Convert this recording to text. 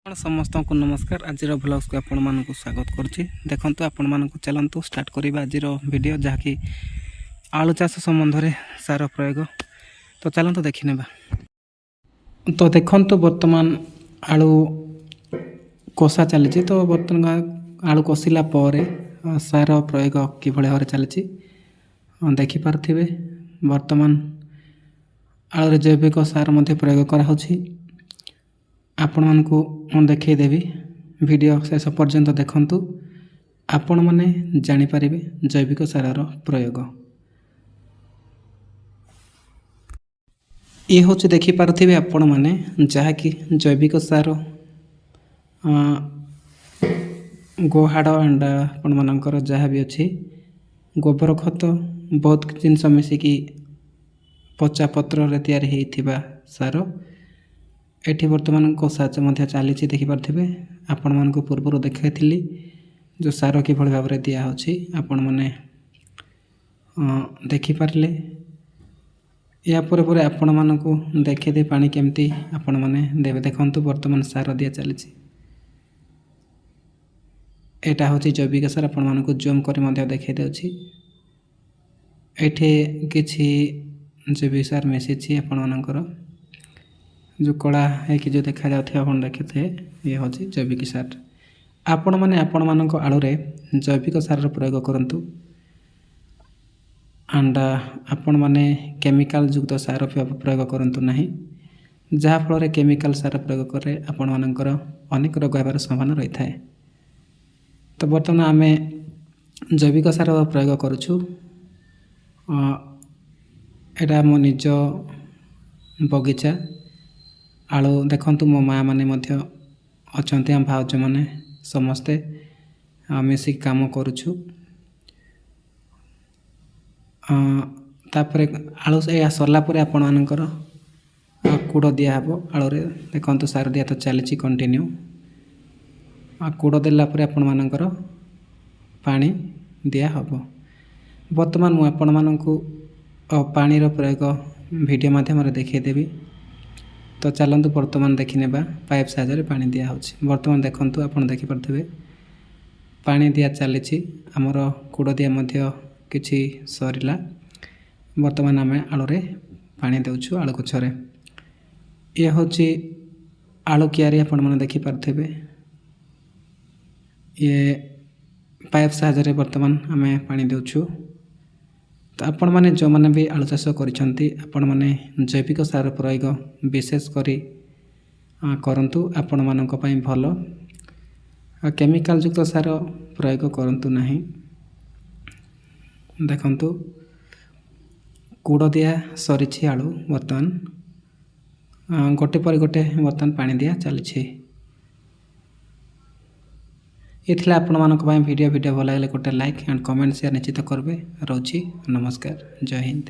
ଆପଣ ସମସ୍ତଙ୍କୁ ନମସ୍କାର। ଆଜିର ଭ୍ଲଗ୍ସକୁ ଆପଣମାନଙ୍କୁ ସ୍ୱାଗତ କରୁଛି। ଦେଖନ୍ତୁ ଆପଣମାନଙ୍କୁ, ଚାଲନ୍ତୁ ଷ୍ଟାର୍ଟ କରିବା ଆଜିର ଭିଡ଼ିଓ, ଯାହାକି ଆଳୁ ଚାଷ ସମ୍ବନ୍ଧରେ ସାର ପ୍ରୟୋଗ। ତ ଚାଲନ୍ତୁ ଦେଖିନେବା। ତ ଦେଖନ୍ତୁ, ବର୍ତ୍ତମାନ ଆଳୁ କଷା ଚାଲିଛି। ତ ବର୍ତ୍ତମାନ ଆଳୁ କଷିଲା ପରେ ସାର ପ୍ରୟୋଗ କିଭଳି ଭାବରେ ଚାଲିଛି ଦେଖିପାରୁଥିବେ। ବର୍ତ୍ତମାନ ଆଳୁରେ ଜୈବିକ ସାର ମଧ୍ୟ ପ୍ରୟୋଗ କରାହେଉଛି। ଆପଣମାନଙ୍କୁ ମୁଁ ଦେଖାଇଦେବି। ଭିଡ଼ିଓ ଶେଷ ପର୍ଯ୍ୟନ୍ତ ଦେଖନ୍ତୁ, ଆପଣମାନେ ଜାଣିପାରିବେ ଜୈବିକ ସାରର ପ୍ରୟୋଗ। ଇଏ ହେଉଛି, ଦେଖିପାରୁଥିବେ ଆପଣମାନେ, ଯାହାକି ଜୈବିକ ସାର, ଗୋହାଡ଼ ଆଣ୍ଡ ଆପଣମାନଙ୍କର ଯାହା ବି ଅଛି ଗୋବର ଖତ, ବହୁତ ଜିନିଷ ମିଶିକି ପଚା ପତ୍ରରେ ତିଆରି ହେଇଥିବା ସାର। ଏଠି ବର୍ତ୍ତମାନ କଷା ମଧ୍ୟ ଚାଲିଛି, ଦେଖିପାରୁଥିବେ। ଆପଣମାନଙ୍କୁ ପୂର୍ବରୁ ଦେଖାଇଥିଲି ଯେଉଁ ସାର କିଭଳି ଭାବରେ ଦିଆହେଉଛି, ଆପଣମାନେ ଦେଖିପାରିଲେ। ଏହା ପରେ ପରେ ଆପଣମାନଙ୍କୁ ଦେଖେଇଦେବି ପାଣି କେମିତି ଆପଣମାନେ ଦେବେ। ଦେଖନ୍ତୁ, ବର୍ତ୍ତମାନ ସାର ଦିଆ ଚାଲିଛି। ଏଇଟା ହେଉଛି ଜୈବିକ ସାର। ଆପଣମାନଙ୍କୁ ଜୁମ୍ କରି ମଧ୍ୟ ଦେଖାଇ ଦେଉଛି। ଏଠି କିଛି ଜୈବିକ ସାର ମିଶିଛି। ଆପଣମାନଙ୍କର ଯେଉଁ କଳା ହେଇକି ଯେଉଁ ଦେଖାଯାଉଥିବ, ଆପଣ ଦେଖିଥିବେ, ଇଏ ହେଉଛି ଜୈବିକ ସାର। ଆପଣମାନେ ଆପଣମାନଙ୍କ ଆଳୁରେ ଜୈବିକ ସାରର ପ୍ରୟୋଗ କରନ୍ତୁ ଆଣ୍ଡ ଆପଣମାନେ କେମିକାଲ ଯୁକ୍ତ ସାର ପ୍ରୟୋଗ କରନ୍ତୁ ନାହିଁ, ଯାହାଫଳରେ କେମିକାଲ ସାର ପ୍ରୟୋଗ କଲେ ଆପଣମାନଙ୍କର ଅନେକ ରୋଗ ହେବାର ସମ୍ଭାବନା ରହିଥାଏ। ତ ବର୍ତ୍ତମାନ ଆମେ ଜୈବିକ ସାର ପ୍ରୟୋଗ କରୁଛୁ। ଏଇଟା ମୋ ନିଜ ବଗିଚା ଆଳୁ। ଦେଖନ୍ତୁ, ମୋ ମା ମାନେ ମଧ୍ୟ ଅଛନ୍ତି, ଆମ ଭାଉଜମାନେ ସମସ୍ତେ ମିଶିକି କାମ କରୁଛୁ। ତାପରେ ଆଳୁ ଏହା ସରିଲା ପରେ ଆପଣମାନଙ୍କର କୁଡ଼ ଦିଆହେବ ଆଳୁରେ। ଦେଖନ୍ତୁ, ସାର ଦିଆ ତ ଚାଲିଛି କଣ୍ଟିନ୍ୟୁ। ଆଉ କୁଡ଼ ଦେଲା ପରେ ଆପଣମାନଙ୍କର ପାଣି ଦିଆହେବ। ବର୍ତ୍ତମାନ ମୁଁ ଆପଣମାନଙ୍କୁ ପାଣିର ପ୍ରୟୋଗ ଭିଡ଼ିଓ ମାଧ୍ୟମରେ ଦେଖାଇଦେବି। ତ ଚାଲନ୍ତୁ ବର୍ତ୍ତମାନ ଦେଖିନେବା। ପାଇପ୍ ସାହାଯ୍ୟରେ ପାଣି ଦିଆହେଉଛି ବର୍ତ୍ତମାନ। ଦେଖନ୍ତୁ, ଆପଣ ଦେଖିପାରୁଥିବେ, ପାଣି ଦିଆ ଚାଲିଛି। ଆମର କୁଡ଼ ଦିଆ ମଧ୍ୟ କିଛି ସରିଲା। ବର୍ତ୍ତମାନ ଆମେ ଆଳୁରେ ପାଣି ଦେଉଛୁ, ଆଳୁ ଗଛରେ। ଇଏ ହେଉଛି ଆଳୁ କିଆରି, ଆପଣମାନେ ଦେଖିପାରୁଥିବେ। ଇଏ ପାଇପ୍ ସାହାଯ୍ୟରେ ବର୍ତ୍ତମାନ ଆମେ ପାଣି ଦେଉଛୁ। ତ ଆପଣମାନେ ଯେଉଁମାନେ ବି ଆଳୁ ଚାଷ କରିଛନ୍ତି, ଆପଣମାନେ ଜୈବିକ ସାର ପ୍ରୟୋଗ ବିଶେଷ କରି କରନ୍ତୁ, ଆପଣମାନଙ୍କ ପାଇଁ ଭଲ। କେମିକାଲ ଯୁକ୍ତ ସାର ପ୍ରୟୋଗ କରନ୍ତୁ ନାହିଁ। ଦେଖନ୍ତୁ, କୁଡ଼ ଦିଆ ସରିଛି ଆଳୁ। ବର୍ତ୍ତମାନ ଗୋଟେ ପରେ ଗୋଟେ ବର୍ତ୍ତମାନ ପାଣି ଦିଆ ଚାଲିଛି। ଏ ଥିଲା ଆପଣମାନଙ୍କ ପାଇଁ ଭିଡ଼ିଓ। ଭିଡ଼ିଓ ଭଲ ଲାଗିଲେ ଗୋଟେ ଲାଇକ୍ ଆଣ୍ଡ କମେଣ୍ଟ, ସେୟାର ନିଶ୍ଚିତ କରିବେ। ରହୁଛି, ନମସ୍କାର, ଜୟ ହିନ୍ଦ।